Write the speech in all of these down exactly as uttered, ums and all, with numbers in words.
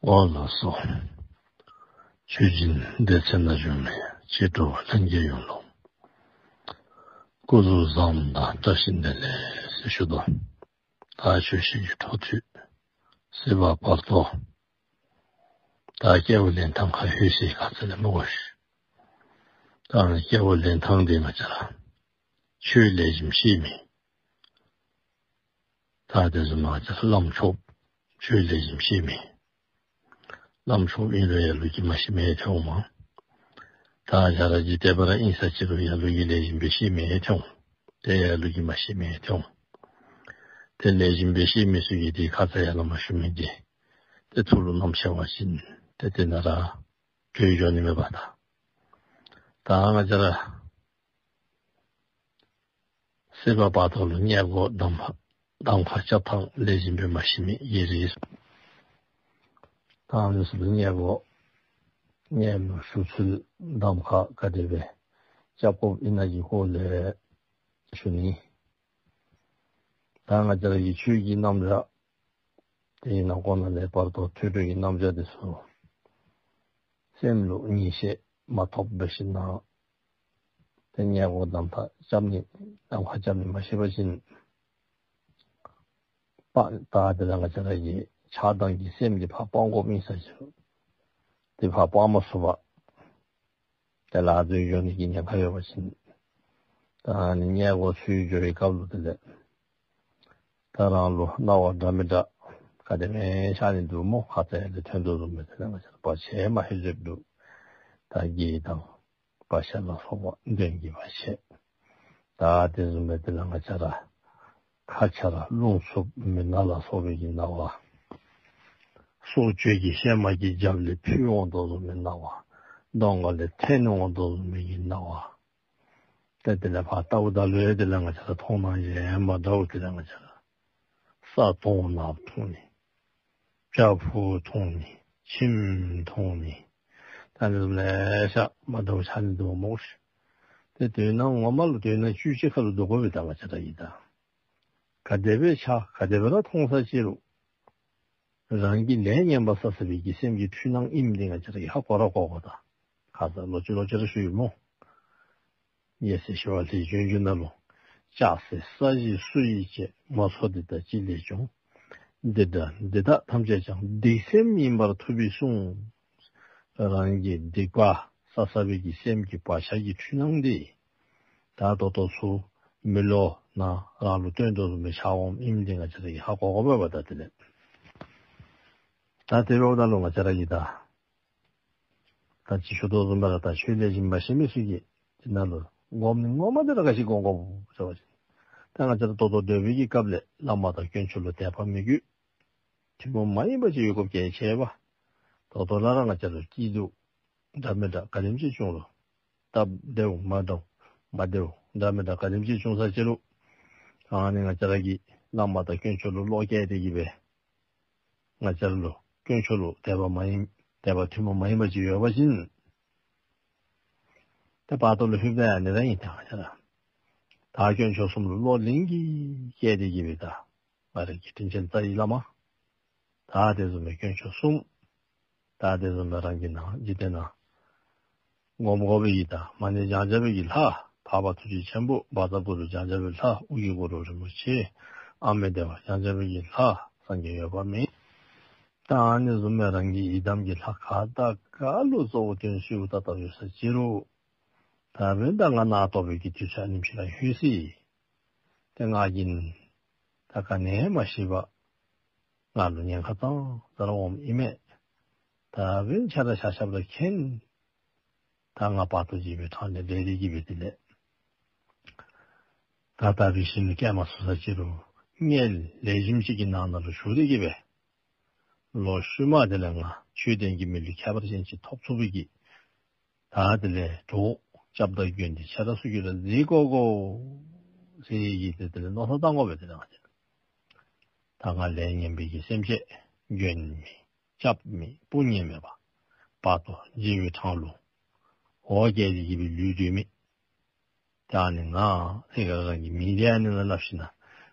ཨོ་ལགས་སོ། ཆོས་སྦྱིན་སྡེ་ཚན་ནང་བཞུགས་མི་ཆོས་གྲོགས་ལྷན་རྒྱས་ཡོངས་ལུ་སྐུ་གཟུགས་བཟང་དང་བཀྲ་ཤིས་བདེ་ལེགས་ཟེར་ཞུ་དོ། ད་ཆོས་བཤད་ཀྱི་འཕྲོ་མཐུད་སྲིད་པ་བར་དོ། ད་སྐྱེ་བ་ལེན་ཐངས་ཁ་ལྷོད་ཅི་ག་ཚོད་ལས་མི་གོ་ཤིག། ད་ནི་སྐྱེ་བ་ལེན་ཐངས་འདི་ང་བཅས་ར་ཆོས་ལེགས་ཤོམ་ཤེས་མི། ད་དེ་བཟུམ་ང་བཅས་ར་བླམ་ཆོསཔ་ཆོས་ལེགས་ཤོམ་ཤེས་མི། བླམ་ཆོསཔ་ཨིན་རུང་ཡང་ལུགས་ཀྱི་མ་ཤེས་མི་ཐོན་འོང་མས། ད་ང་བཅས་ར་འཇིག་རྟེན་པ་ར་ཨིན་ས་ཅིག་རུང་ཡང་ལུགས་ཀྱི་ལེགས་ཤོམ་སྦེ་ཤེས་མི་ཐོན་འོང་། དེ་ཡང་ལུགས་ཀྱི་མ་ཤེས་མི་ཐོན་འོང་། དེ་ལེགས་ཤོམ་སྦེ་ཤེས་མི་ཚུ་གིས་དེ་ཁ་ཙ་ཡར་ལས་མར་ཞུ་མི་འདི་ཏེ་ཐུགས་ལུ་བསྣམས་ཤེས་པ་ཅིན་ཏེ་དེ་ནང་ར་གྲོལ་འགྱོ་ནི་མས་པ་ད། ད་ང་བཅས་ར་སྲིད་པ་བར་དོ་ལུ་མངལ་སྒོ་གདམ་ཁ་གདམ་ཁ་རྐྱབ་ཐངས་ལེགས་ཤོམ་སྦེ་མ་ཤེས་མི་གི་རིགས། ད་ཨ་ནི་ཚུ་ལུ་མངལ་སྒོ་མངལ་ལུ་ཞུགས་ཚུལ་གདམ་ཁ་ག་དེ་སྦེ་རྐྱབ་དགོཔ་ཨིན་ན་གི་སྐོར་ལས་ཞུ་ནི། ད་ང་བཅས་ར་གི་ཆོས་ཀྱི་རྣམ་གཞག་དེ་ནང་གོ་ན་ལས་བར་དོ་ཐོས་གྲོལ་གྱི་རྣམ་གཞག་དེ་ཚུ་སེམས་ལུ་ངེས་ཤེས་མ་ཐོབ་འབད་ཞིན་ན་ཏེ་མངལ་སྒོ་གདམ་ཁ་རྐྱབ་ནི་གདམ་ཁ་རྐྱབ་ནི་མ་ཤེས་པ་ཅིན་སྤང་ད་དེ་ལས་ང་བཅས་ར་གི་ཆགས་སྡང་གི་སེམས་འདི་ཕར་སྤང་དགོཔ་ཨིན་ས་ཅིག་རུང་དེ་ཕར་སྤང་མ་ཚུགས་པར་ཏེ་ལཱ་འཛོལ་འགྱོ་ནི་གི་ཉེན་ཁ་ཡོད་པ་ཅིན་ད་ནི་མངལ་སྒོ་ཚུད་འགྱོ་བའི་སྐབས་ལུ་དེ་ལས་ད་རང་ལུ་སྣང་བ་འདྲ་མི་འདྲ་ག་དེ་སྦེ་ཤར་ནི་འདུག་སྨོ། ཁ་ཙ་ཡར་ལས་ཐོན་དོ་བཟུམ་སྦེ་དེ་ལས་ང་བཅས་ར་བར་ཆད་མ་ཧེ་ཟེར་འདུག། ད་དགེ་དང་བག་ཆགས་ལ་སོགས་པ་གདོན་གྱི་བར་ཆད། ད་དེ་བཟུམ་སྦེ་དེ་ལས་ང་བཅས་ར་ཁ་ཆར་རླུང་འཚུབ་མི་ནག་ལ་སོགས་པའི་གི་སྣང་བ། སྲོག་གཅོད་ཀྱི་གཤེད་མ་གིས་རྒྱབ་ལས་འཕུལ་འོང་དོ་བཟུམ་མའི་སྣང་བ། གདོང་ཁ་ལས་འཐེན་འོང་དོ་བཟུམ་མའི་གི་སྣང་བ། ཏེ་དེ་ལས་ཕར་ལྟཝ་ད་ལུ་ཡང་དེ་ལས་ང་བཅས་ར་མཐོང་སྣང་གཞན་མ་འདྲཝ་དེ་ལས་ང་བཅས་ར་ས་དོང་ནགཔོ་མཐོང་ནི། བྱག་ཕུག་མཐོང་ནི། ཁྱིམ་མཐོང་ནི། ད་ཨ་ནི་བཟུམ་ལེ་ཤ་མ་འདྲཝ་ཆགས་ནི་འདུག་སྨོ་ཤིག། ཏེ་དོན་ངོ་མ་ལུ་དོན་བཅུད་གཅིག་ཁར་ལུ་འདུ་དགོ་པས། ད་ང་བཅས་ར་གིས་ད་ག་དེ་སྦེ་ཆགས་ག་དེ་སྦེ་ར་མཐོང་ས་ཅིག་རུང་རང་གིས་ལས་ངན་པ་བསགས་བསགས་པའི་གི་སེམས་ཀྱི་འཁྲུལ་སྣང་ཨིནམ་འདི་ང་བཅས་ར་གིས་ཧ་གོ་ར་གོ་དགོ། ད་ཁ་ཙ་ལོག་ཅི་ལོག་ཅི་ར་ཞུ་ཡི་སྨོ། རྒྱལ་སྲས་ཞི་བ་ལྷས་བྱོན་བྱོནམ་ད་ལུ་ལྕགས་སྲེག་ས་གཞི་སུ་ཡིས་བཅད། མ་ཚོགས་འདི་དག་ཅི་ལས་བྱུང་། འདི་འདྲ་འདི་དག་ཐམས་ཅད་ཀྱང་སྡིག་སེམས་ཡིན་པར་ཐུབ་པས་གསུངས། རང་གིས་སྡིག་པ་བསགས་བསགས་པའི་གི་སེམས་ཀྱི་བག་ཆགས་ཀྱི་འཁྲུལ་སྣང་འདི་ད་ད་ལྟོ་ཚུ་མི་ལོ་ནང་རང་ལུ་སྟོན་དོ་བཟུམ་སྦེ་འཆར་འོངམ་ཨིནམ་འདི་ང་བཅས་ར་གིས་ཧ་གོ་དགོ་པས་པ། ད་དེ་ལས་ད་དེ་འབདཝ་ད་ལུ་ང་བཅས་ར་གིས་ད་ད་ཅི་ཞུ་དོ་བཟུམ་སྦེ་ར་ད་ཆོས་ལེགས་ཤོམ་མ་ཤེས་མི་ཚུ་གིས་དེ་ནང་ལུ་སྒོམ་ནི་ངོ་མ་འདི་ར་ག་ཅི་སྒོམ་དགོཔ་ཟེར་བ་ཅིན་ད་ང་བཅས་ར་ད་ལྟོ་སྡོད་པའི་གི་སྐབས་ལས་བླ་མ་དང་དཀོན་མཆོག་ལུ་དད་པ་མོས་གུས་ཐུན་མོང་མ་ཡིན་པ་ཅིག་ཡོད་དགོཔ་གལ་ཆེ་བས། ད་ལྟོ་ལས་ར་ང་བཅས་ལུ་སྐྱིད་སྡུག་འདྲ་མི་འདྲ་ག་དེམ་ཅིག་བྱུང་རུང་སྟབས་བདེཝ་མ་འདྲཝ་མ་བདེཝ་འདྲ་མི་འདྲ་ག་དེམ་ཅིག་བྱུང་ས་ཅིག་རུང་ཨ་ནི་ང་བཅས་ར་གིས་བླ་མ་དང་དཀོན་མཆོག་ལུ་བློ་བཀལ་ཏེ་གི་སྦེ་ང་བཅས་ར་ལུ་དཀོན་མཆོག་ལུ་དད་པ་མ་ཡིན་དད་པ་ཐུན་མོང་མ་ཡིན་པ་ཅིག་ཡོད་པ་ཅིན་ཏེ་བར་དོ་ལུ་ལྷོདཔ་ད་ཨ་ནི་ར་ཨིན། ད་ང་བཅས་ར་ད་དཀོན་མཆོག་གསུམ་ལུ་བློ་ལིང་གིས་བཀལ་ཏེ་གི་སྦེ་ད་ང་ར་གི་དྲིན་ཅན་རྩ་བའི་བླ་མ་ད་དེ་བཟུམ་མའི་དཀོན་མཆོག་གསུམ་ད་དེ་བཟུམ་མའི་རང་གི་ནང་འཇིག་རྟེན་ནང་སྒོམ་དགོ་པའི་གི་ད་མ་ཎི་བགྱང་བྱ་བའི་གི་ལྷ་འཕགས་པ་ཐུགས་རྗེ་ཆེན་པོ་བཛྲ་གུ་རུ་བགྱང་བྱ་བའི་ལྷ་ཨོ་རྒྱན་གུ་རུ་རིན་པོ་ཆེ་ཨ་མི་དེ་བ་བགྱང་བྱ་བའི་གི་ལྷ་སངས་རྒྱས་འོད་དཔག་མེད་ད་ཨ་ནི་བཟུམ་མའི་རང་གི་ཡི་དམ་གྱི་ལྷ་ག་དང་ག་ལུ་གཙོ་བོ་བཏོན་ཞུཝ་ད་ལྟ་ཡོད་ས་ཅིག་རུང་ད་འབདན་ད་ང་ནཱ་ལྟོ་བའི་གི་དུས་ཚོད་ཨ་ནེམ་ཅིག་ར་ལྷོད་ཅི། ཏེ་ང་གིས་ད་ག་ནི་མ་ཤེས་པར་ང་ལུ་ཉེན་ཁ་ཙང་ཙ་ར་འོངམ་ཨིན་མས། ད་འབདན་ཁྱེད་ར་ཆ་ཁྱབ་ར་མཁྱེན། ད་ང་བར་དོ་འཇིགས་པའི་འཕྲང་ལས་བསྒྲལ་ཏེ་གི་སྦེ་དེ་ལས་ད་ད་རིས་ཤིག་ལུ་སྐྱེ་མ་ཚུགས་ས་ཅིག་རུང་མངལ་ལེགས་ཤོམ་ཅིག་གི་ནང་ན་ལུ་ཞུགས་ཏེ་གི་སྦེ་ལོག་ཤུལ་མ་དེ་ལས་ང་ཆོས་ལྡན་གྱི་མི་ལུས་ཁྱད་པར་ཅན་ཅིག་ཐོབ་ཚུགས་པའི་གི་ད་དེ་ལས་གྲོགས་སྐྱབས་དང་མགོན་འདི་ཁྱེད་ར་ཚུ་གིས་ར་གཟིགས་དགོ་གོ་ཟེར་གི་ཏེ་དེ་ལས་མནོ་བསམ་བཏང་དགོ་པས། དེ་ལས་ང་བཅས་ད་ང་ལས་ངན་པའི་གི་སེམས་ཅན་མགོན་མེད་སྐྱབས་མེད་དཔུང་གཉེན་མེད་པར་བར་དོ་འཇིགས་པའི་འཕྲང་ལུ་འོ་བརྒྱལ་ཏེ་གི་སྦེ་ལུས་སྡོད་མི་ད་ཨ་ནི་ང་ཨེ་ག་རང་གི་མིང་འདི་ཨ་ནི་ལ་སླབ་ཞིན་ན་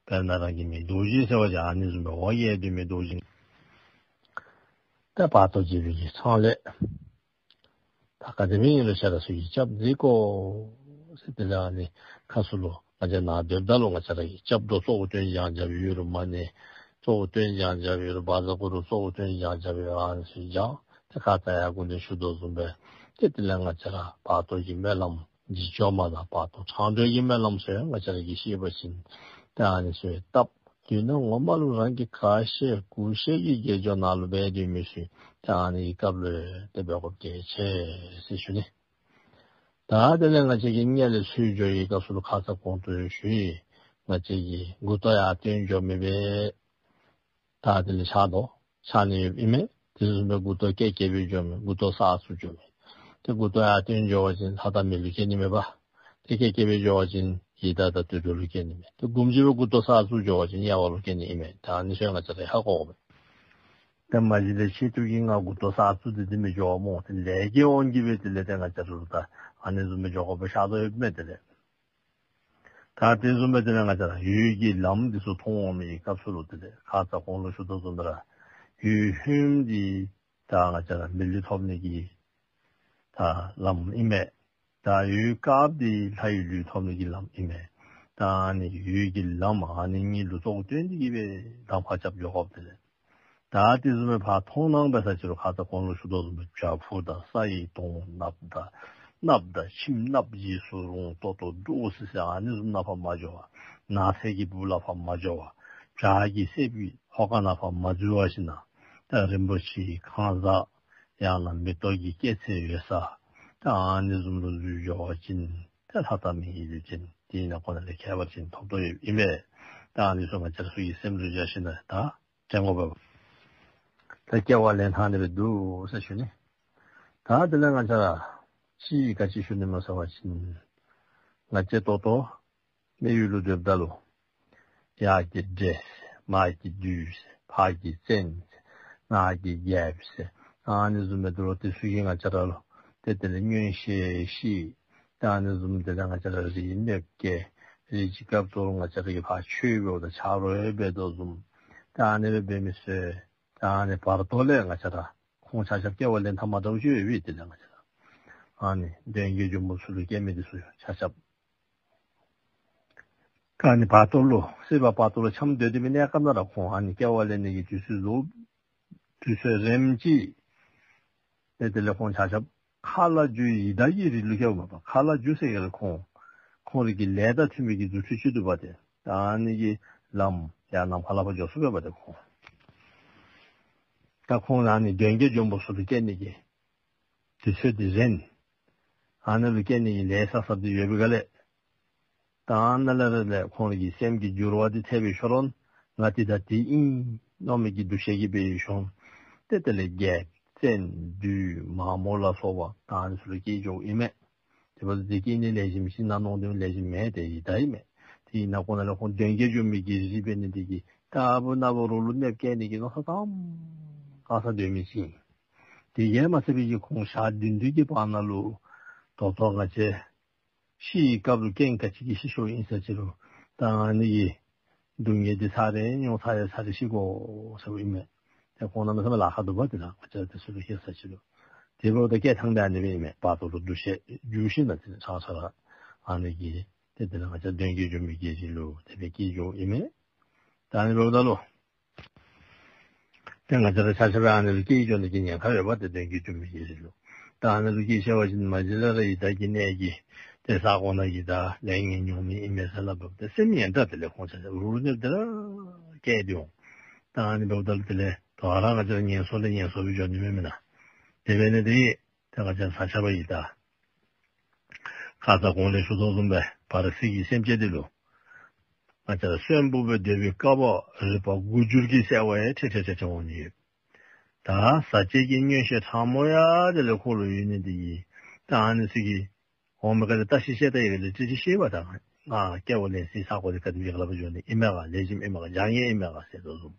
དཔེར་ན་རང་གི་མིང་རྡོ་རྗེ་ཟེར་བ་ཅིན་ཨ་ནི་བཟུམ་སྦེ་འོ་བརྒྱལ་སྡོད་མི་རྡོ་རྗེ། ད་བར་དོ་འཇིགས་པའི་གི་ཚང་ལས་ད་ག་དེ་སྦེ་ཨིན་རུང་ང་བཅས་ར་ཚུ་གིས་སྐྱབས་མཛད་དགོ་ཟེར། དེ་ལས་ཨ་ནི་ཁ་ཚུ་ལུ་ང་བཅས་ནཱ་སྡོདཔ་ད་ལུ་ང་བཅས་ར་གི་སྐྱབས་འགྲོ་གཙོ་བོ་སྟོན་སྦྱང་བྱ་བའི་ཡུལ་རུ་མ་ཎི་གཙོ་བོ་སྟོན་སྦྱང་བྱ་བའི་ཡུལ་རུ་བཛྲ་གུ་རུ་གཙོ་བོ་སྟོན་སྦྱང་བྱ་བའི་ཡུལ་རུ་ཨ་ནི་ཚུ་སྦྱང་། ཏེ་ཁ་ཙ་ཡར་འགོ་ནས་ཞུ་དོ་བཟུམ་སྦེ་ཏེ་དེ་ལས་ང་བཅས་ར་བར་དོ་གི་སྨོན་ལམ་འཇིགས་སྐྱོབ་མ་དང་བར་དོ་དྲང་སྒྲོལ་གྱི་སྨོན་ལམ་ཚུ་ཡང་ང་བཅས་ར་གིས་ཤེས་པ་ཅིན་ཏེ་ཨ་ནི་ཚུ་ཡང་བཏབ། དུས་ནམ་ངོ་མ་ལུ་རང་གིས་ག་ཤེས་གུ་ཤེས་ཀྱི་དགེ་སྦྱོར་ནང་ལུ་འབད་སྡོད་མི་ཚུ་ཏེ་ཨ་ནི་གི་སྐབས་ལུ་ཏེ་འབད་དགོཔ་གལ་ཆེ་ཟེར་ཞུ་ནི། ད་དེ་ལས་ང་བཅས་ཀྱིས་སྔོན་ལས་ཚུར་འགྱོ་བའི་སྐབས་སུ་ལུ་ཁ་ཙ་གོང་དུ་ཞུ་ཡི། ང་བཅས་ཀྱིས་མགུ་ཏོ་ཡར་བཏོན་འགྱོ་མི་སྦེ་ད་དེ་ལས་ཆགས་དོ་ཆགས་ནི་ཡོདཔ་ཨིན་མས། དེ་བཟུམ་སྦེ་མགུ་ཏོ་སྐད་སྐད་སྦེ་འགྱོ་མི་མགུ་ཏོ་གསར་བཙུགས་འགྱོ་མི་ཏེ་མགུ་ཏོ་ཡར་བཏོན་འགྱོ་བ་ཅིན་ལྷ་དང་མི་ལུ་སྐྱེ་ནི་མས་པ། ཏེ་སྐད་སྐད་སྦེ་འགྱོ་བ་ཅིན་ཡི་དྭགས་དང་དུད་འགྲོ་ལུ་སྐྱེ་ནི་མས། ཏེ་གུམ་ཅིག་སྦེ་མགུ་ཏོ་གསར་བཙུགས་འགྱོ་བ་ཅིན་དམྱལ་བ་ལུ་སྐྱེ་ནི་ཨིན་མས། ད་ཨ་ནི་ཚུ་ཡང་ང་བཅས་ར་ཧ་གོ་དགོ་པས། ཏེ་མ་གཞི་ལས་ཆེད་དུ་གིས་ང་མགུ་ཏོ་གསར་བཙུགས་ཏེ་དེ་མི་འགྱོ་བ་སྨོ། ཏེ་ལས་ཀྱི་དབང་གིས་སྦེ་དེ་ལས་ཏེ་ང་བཅས་ར་ལུ་ད་ཨ་ནི་བཟུམ་སྦེ་འགྱོ་དགོཔ་ཤར་དོ་ཡོདཔ་མས། དེ་ལས་ད་དེ་བཟུམ་སྦེ་དེ་ལས་ང་བཅས་ར་འོད་ཀྱི་ལམ་འདི་ཚུ་མཐོང་འོང་མི་གི་སྐབས་སུ་ལུ་དེ་ལས་ཁ་ཙ་གོང་ལུ་ཞུ་དོ་བཟུམ་སྦེ་ར་འོད་ཧོནམ་འདི་ད་ང་བཅས་ར་མི་ལུས་ཐོབ་ནི་གི་ད་ལམ་ཨིན་མས། ད་འོད་དཀརཔོ་འདི་ལྷ་ཡི་ལུས་ཐོབ་ནི་གི་ལམ་ཨིན་མས། ད་ཨ་ནི་འོད་ཀྱི་ལམ་ཨ་ནི་གཉིས་ལུ་གཙོ་བོ་བཏོན་ཏེ་གིས་སྦེ་ད་ཕར་རྐྱབ་འགྱོ་དགོཔ་དེ་ལས། ད་དེ་བཟུམ་སྦེ་ཕར་མཐོང་སྣང་འབད་ས་ཅིག་རུང་ཁ་ཙ་གོང་ལུ་ཞུ་དོ་བཟུམ་སྦེ་བྱག་ཕུག་དང་ས་ཡི་དོང་ནགཔོ་དང་གནགཔོ་དང་ཁྱིམ་གནགཔོ་རྗེས་སུ་རུང་ཏོག་ཏོ་འདུག་ཟེར་ཟེར་ཨ་ནི་བཟུམ་ནང་ཕར་མ་འགྱོ་བར། ནགས་ཚལ་གྱི་སྦུག་ལུ་ཕར་མ་འགྱོ་བར། བྱག་གི་སེར་པོའི་ཧོ་ཀ་ནང་ཕར་མ་འཛུལ་བར་ཞིནམ་ད་རིན་པོ་ཆེའི་ཁང་བཟང་ཡང་ན་མེ་ཏོག་གི་སྐྱེད་ཚལ་ཡོད་ས་ད་ཨ་ནི་བཟུམ་ལུ་འཛུལ་འགྱོ་བ་ཅིན་ད་ལྷ་དང་མི་གི་ལུས་ཅན་དེ་ནང་ཁོ་ན་ལས་ཁྱད་པར་ཅན་ཐོབ་དོ་ཡོདཔ་ཨིན་མས། ད་ཨ་ནི་ཚུ་ང་བཅས་ར་ཚུ་གིས་སེམས་ལུ་བཞག་ཞིནམ་ད་དྲན་དགོ་པས། ད་སྐྱེ་བ་ལེན་ཐངས་ཨ་ནི་སྦེ་འདུག་ཟེར་ཞུ་ནི། ད་དེ་ལས་ང་བཅས་ར་ཅིག་ག་ཅི་ཞུ་ནི་སྨོ་ཟེར་བ་ཅིན་ང་བཅས་ད་ལྟོ་གནས་ཡུལ་ལུ་སྡོདཔ་ད་ལུ་ཡར་གྱི་འདྲེ་ཟེར་མར་གྱི་བདུད་ཟེར་ཕར་གྱི་བཙན་ཟེར་ནང་གི་རྒྱལཔོ་ཟེར་ཨ་ནི་བཟུམ་སྦེ་འདུག་ལོ། དེ་ཚུ་གིས་ང་བཅས་ར་ལུ་ཏེ་དེ་ལས་མངོན་ཤེས་ཤེས། ད་ཨ་ནི་བཟུམ་དེ་ལས་ང་བཅས་ར་རིགས་གནོདཔ་བཀལ། རིགས་ཀྱི་སྐབས་སུ་ང་བཅས་ར་གིས་ཕར་ཆོས་འབདཝ་ད་ཆ་རོགས་འབད་དོ་བཟུམ། ད་ཨ་ནི་སྦེ་འབད་མི་ཚུ་ད་ཨ་ནི་བར་དོ་ལས་ང་བཅས་ར་ཁོང་ཆ་ཁྱབ་སྐྱེ་བ་ལེན་ཐངས་མ་འདྲཝ་ཅིག་ཡོད་པས། དེ་ལས་ང་བཅས་ར་ཨ་ནི་གདོན་བགེགས་འབྱུང་པོ་ཚུ་ལུ་སྐྱེ་མི་འདི་ཚུ་ཆ་ཁྱབ་ཨ་ནི་བར་དོ་ལུ་སྲིད་པ་བར་དོ་ལུ་འཁྱམས་སྡོད་སྡོད་མི་གནས་སྐབས་ནང་ར་ཁོང་ཨ་ནི་སྐྱེ་བ་ལེན་ནི་གི་དུས་ཚོད་ལུ་དུས་ཚོད་རནམ་ཅིག་ཏེ་དེ་ལས་ཁོང་ཆ་ཁྱབ་མཁའ་ལ་རྒྱུ་ཡི་དྭགས་ཀྱི་རིགས་ལུ་སྐྱེཝ་མས་པ། མཁའ་ལ་རྒྱུ་ཟེར་ག་ལས་ཁོང་ཁོང་རའི་གི་ལས་དང་མཐུན་པའི་གི་རྫུ་འཕྲུལ་ཅིག་འདུག་པ་ཏེ། ད་ཨ་ནི་གི་ལམ་ཡར་ནམ་མཁའ་ལ་ཕར་འགྱོ་ཚུགས་པས་པ་ཏེ་ཁོང་། ད་ཁོང་ཨ་ནི་གདོན་བགེགས་འབྱུང་པོ་ཚུ་ལུ་སྐྱེ་ནི་གི་དུས་ཚོད་འདི་རན། ཨ་ནི་ལུ་སྐྱེ་ནི་གི་ལས་བསགས་བསགསཔ་འདི་ཡོད་པའི་སྒང་ལས། ད་ཨ་ནཱ་ལས་ར་ལས་ཁོང་གི་སེམས་ཀྱི་འགྱུར་བ་འདི་ཐལ་བའི་ཤུལ་ལུ་ང་འདི་དང་འདི་ཨིན་མནོ་མི་གི་འདུ་ཤེས་ཀྱིས་འབད་བའི་ཤུལ་ཏེ་དེ་ལས་རྒྱལཔོ་བཙན་བདུད་མ་མོ་ལ་སོགས་པ་ད་ཨ་ནི་ཚུ་ལུ་སྐྱེ་འགྱོཝ་ཨིན་མས། དེ་འབདཝ་ད་འདི་སྐྱེ་ནི་ལེགས་ཤོམ་ཅིག་ནང་ནོར་འདི་ལེགས་ཤོམ་མེན། ཏེ་ཡི་དྭགས་ཨིན་མས། དེ་ཨིན་ན་ཁོང་ནང་ལས་ཁོང་གདོན་བགེགས་འབྱུང་མི་གི་རིགས་འབད་ནི་འདི་གིས་རྟག་བུ་ནམ་བུ་རོགས་ལུ་གནོདཔ་བཀལ་ནི་གི་མནོ་བསམ་དང་ག་ས་སྡོད་མི་ཅིག་ཨིན། དེ་གིས་མ་ཚད་པའི་གི་ཁོང་ཞག་བདུན་བདུན་གྱི་བར་ན་ལུ་ད་ལྟོ་ང་བཅས་ཤི་བའི་སྐབས་ལུ་རྐྱེན་ག་ཅི་གིས་ཤི་སོཔ་ཨིན་ས་ཅི་རུང་ད་ཨ་ནི་གི་སྡུག་བསྔལ་འདི་ཚར་རེ་མྱོང་ཚར་རེ་ཚར་རེ་ཤི་དགོ་ཟེརཝ་ཨིན་མས། ཏེ་ཁོང་གནམ་མེད་ས་མེད་ལཱ་ཁག་འདུག་པ། དེ་ལས་ང་བཅས་དེ་ཚུ་ལུ་སྐྱེ་ས་ཅི་རུང་དེ་འབདཝ་ད་སྐྱེ་ཐངས་འདི་ཨ་ནི་སྦེ་ཨིན་མས། བར་དོ་ལུ་འདུ་ཤེས་འགྱུར་ཞིནམ་ལས་དེ་ལས་ཆ་ཁྱབ་ར་ཨ་ནི་གི་ཏེ་དེ་ལས་ང་བཅས་གདོན་བགེགས་འབྱུང་མི་གི་རིགས་ལུ་དེ་སྦེ་སྐྱེ་འགྱོཝ་ཨིན་མས། ད་ཨ་ནི་འབདཝ་ད་ལུ་ཏེ་ང་བཅས་ར་ཆ་ཁྱབ་ཨ་ནི་ལུ་སྐྱེ་འགྱོ་ནི་གི་ཉེན་ཁ་ཡོདཔ་ཏེ་གདོན་བགེགས་འབྱུང་མི་གི་རིགས་ལུ། ད་ཨ་ནི་ལུ་སྐྱེ་ཤེས་པ་ཅིན་མ་གཞི་ལས་ར་ཡི་དྭགས་ཀྱི་གནས་ཀྱི་ཏེ་ས་གོ་ནང་གི་ད་ལས་ངན་མྱོང་མི་ཨིན་མས་ཟེར་སླབ་སྦེ་ཏེ་སེམས་ཡང་དག་དེ་ལས་ཁོང་ཆ་ཁྱབ་རུ་རུ་ནི་དེ་ར་སྐྱེ་སྟེ་འོང་། ད་ཨ་ནི་འབདཝ་ད་ལུ་དེ་ལས་དོ་རུང་ང་བཅས་ར་ངན་སོང་ལས་ངན་སོང་སྦེ་འགྱོ་ནི་མས་མེན་ན། དེ་འབད་ནི་དེ་གིས་ཏེ་ང་བཅས་ཆ་ཁྱབ་ཡི་དྭགས་ཁ་ཙ་གོང་ལས་ཞུ་དོ་བཟུམ་སྦེ་བར་སྲིད་ཀྱི་སེམས་ཅན་འདི་ལུ་ང་བཅས་ར་གསོན་པོ་སྦེ་སྡོད་པའི་སྐབས་རིག་པ་དགུ་འགྱུར་གྱིས་གསལ་བ་ཡང་ཁྲིག་ཁྲི་ཁྲི་ཁྲི་འོང་ནི་ཡོད། ད་ཟག་བཅས་ཀྱི་མངོན་ཤེས་ཕྲ་མོ་ཡང་དེ་ལས་ཁོ་ལུ་ཡོད་ནི་དེ་གིས་ད་ཨ་ནི་ཚུ་གིས་འོང་མི་ག་དེ་བརྟག་ཞིབ་ཤེས་ད་ཡི་ག་ལས་ཏིག་ཏིག་ཤེས་པ་ད་ང་སྐྱེ་བ་ལེན་སའི་ས་གོ་འདི་ག་དེ་སྦེ་ག་ལས་ཕར་འགྱོ་ནི་ཨིན་མས་ག་ལེགས་ཤོམ་ཨིན་མས་ག་བྱང་ཉེས་ཨིན་མས་ག་ཟེར་དོ་བཟུམ།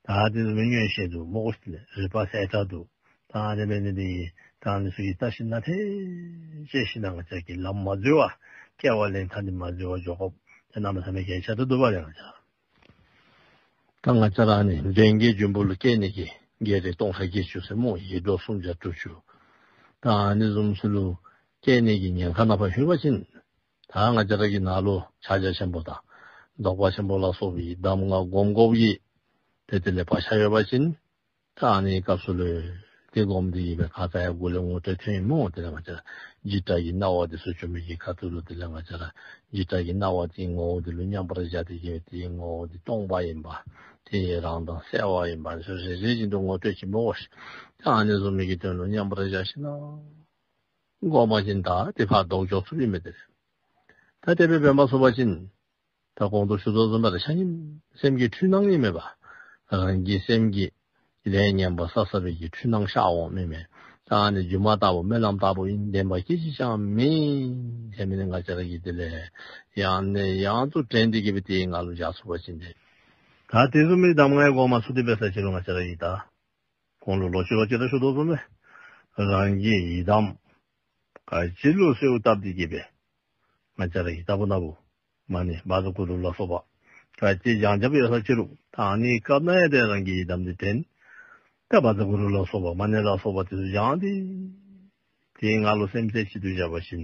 ད་དེ་བཟུམ་མའི་མངོན་ཤེས་འདུག་སྨོ་གོ་ཟེར་ལས་རིག་པ་གསལ་དྲགས་འདུག། ད་ཨ་ནི་འབད་ནི་དེ་གིས་ད་ཨ་ནི་ཚུ་གི་བརྟག་ཞིབ་ནང་ཐེ་བྱས་ཞིནམ་ལས་ང་བཅས་ཀྱིས་ལམ་མ་འཛོལ་བར་སྐྱེ་བ་ལེན་ཐངས་འདི་མ་འཛོལ་བར་འགྱོ་དགོཔ་ཏེ་གནམ་མེད་ས་མེད་གལ་ཆེ་དྲགས་འདུག་པ་ལགས། ང་བཅས་ད་ང་བཅས་ར་ཨ་ནི་གདོན་བགེགས་འབྱུང་པོ་ལུ་སྐྱེ་ནི་གི་ བགེགས་རིགས་སྟོང་ཕྲག་བརྒྱད་ཅུ་ཟེར་སྨོ། ཡེ་འདྲོག་སུམ་བརྒྱ་དྲུག་ཅུ། ད་ཨ་ནི་བཟུམ་ཚུ་ལུ་སྐྱེ་ནི་གི་ཉེན་ཁ་ནང་ཕར་ལྷོད་པ་ཅིན་ད་ང་བཅས་ར་གི་ནང་ལུ་ཕྱག་རྒྱ་ཆེན་པོ་དང་བཟློག་པ་ཆེན་པོ་ལ་སོགས་པའི་གདམས་ངག་སྒོམ་དགོཔ་གི་ཏེ་དེ་ལས་བག་ཆགས་ཡོད་པ་ཅིན་ད་ཨ་ནི་སྐབས་སུ་ལུ་ཏེ་སྒོམ་སྟེ་གི་སྦེ་ཁ་ཙ་ཡང་གོང་ལས་ངོ་སྤྲོད་ཐོན་ཡི་སྨོ། དེ་ལས་ང་བཅས་འཇིགས་སྐྲག་གི་སྣང་བ་དེ་ཚུ་བྱུང་མི་གི་ཁ་ཐུག་ལུ་དེ་ལས་ང་བཅས་ར་འཇིགས་སྐྲག་གི་སྣང་བ་དེའི་ངོ་བོ་དེ་ལུ་མཉམ་པར་བཞག་སྟེ་གི་དེའི་ངོ་བོ་དེ་སྟོང་པ་ཨིན་པ། དེ་རང་དང་གསལ་བ་ཨིན་པ། དེ་ཚུ་རེ་རེ་བཞིན་དུ་ངོ་སྤྲོད་ཅི་སྨོ་ཤིག། ད་ཨ་ནི་བཟུམ་མའི་གི་དོན་ལུ་མཉམ་པར་བཞག་ཞིནམ་ལས་སྒོམ་པ་ཅིན་ད་དེ་ཕར་བཟློག་འགྱོ་ཚུགསཔ་ཨིན་མས། དེ་ལས་ད་དེ་སྦེ་འབད་མ་ཚུགས་པ་ཅིན་ད་གོང་དུ་ཞུ་དོ་བཟུམ་སྦེ་ར་ཆ་མཉམ་སེམས་ཀྱི་འཁྲུལ་སྣང་ཨིན་མས་པ། རང་གི་སེམས་ཀྱི་ལས་ངན་པ་བསགས་བསགས་པའི་གི་འཁྲུལ་སྣང་ཤར་འོངམ་ཨིན་མས། ད་ཨ་ནི་སྒྱུ་མ་ལྟ་བུ་རྨི་ལམ་ལྟ་བུ་ཨིན། བདེན་པ་སྐད་ཅིག་ཀྱང་མེད་ཟེར་མི་ནི་ང་བཅས་ར་གིས་དེ་ལས་ཡང་ནས་ཡང་དུ་དྲན་ཏེ་གི་སྦེ་དེའི་ངང་ལུ་བཞག་ཚུགས་པ་ཅིན་ཏེ་ད་དེ་བཟུམ་མའི་གདམས་ངག་སྒོམ་མ་ཚུགས་ཏེ་འབད་ས་ཅི་རུང་ང་བཅས་ར་གིས་ད་གོང་ལུ་ལོག་ཅི་ལོག་ཅི་ར་ཞུ་དོ་བཟུམ་སྦེ་རང་གི་ཡི་དམ་ག་ཅི་ལུ་གསོལཝ་བཏབ་སྟེ་གི་སྦེ་ང་བཅས་ར་གི་ལྟ་བུ་ན་བུ་མ་ཎི་བཛྲ་གུ་རུ་ལ་སོགས་པ་ག་ཅི་བགྱང་བགྱངམ་ཡོད་ས་ཅི་རུང་ད་ཨ་ནི་སྐབས་ནང་ཡང་ཏེ་རང་གི་ཡི་དམ་དེ་དྲན། ད་བཛྲ་གུ་རུ་ལ་སོགས་པ་མ་ཎི་ལ་སོགས་པ་དེ་ཚུ་བགྱང་སྟེ་དེའི་ངང་ལུ་སེམས་རྩེ་གཅིག་ཏུ་བཞག་པ་ཅིན་